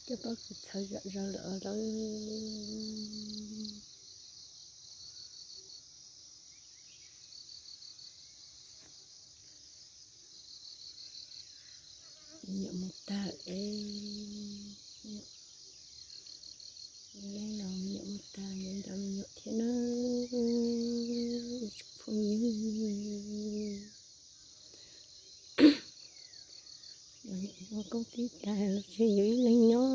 Coj pab kuv txhawv zom zaws lawm os lawv. Me nyuam mus tag es, leej los me nyuam mus tag, yuav nco me nyuam thiab na, ib tsoom phooj ywg. Ua koob tib tag los tsis yus ib leeg nyob.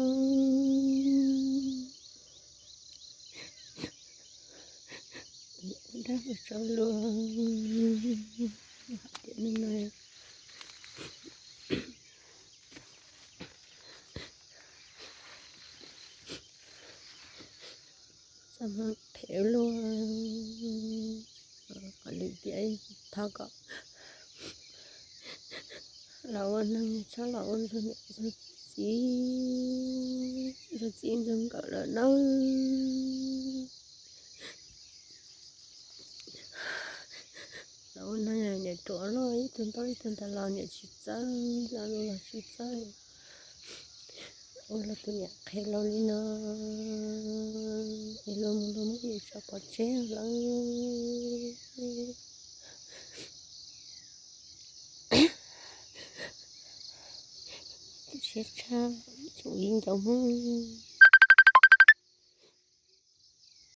Dab mus tsaus lus tiam neej no. Txaj muag phem luaj. Qhov lwm tiam thov kom los ua neeg txhob los ua ntxuag niam ntxuag txiv, ntxuag txiv ntxuag nkawm lawm nawb. Los ua neeg niam ruam luaj, ib tug ntaub ib tug ntawv los niam tsis txawj, los lus los tsis txawj. Ua luag tus niam qhev laus li no, es luag mus luag muab yus tso pov tseg lawm. Siab tshaj, tsoom viv ncaus Hmoob.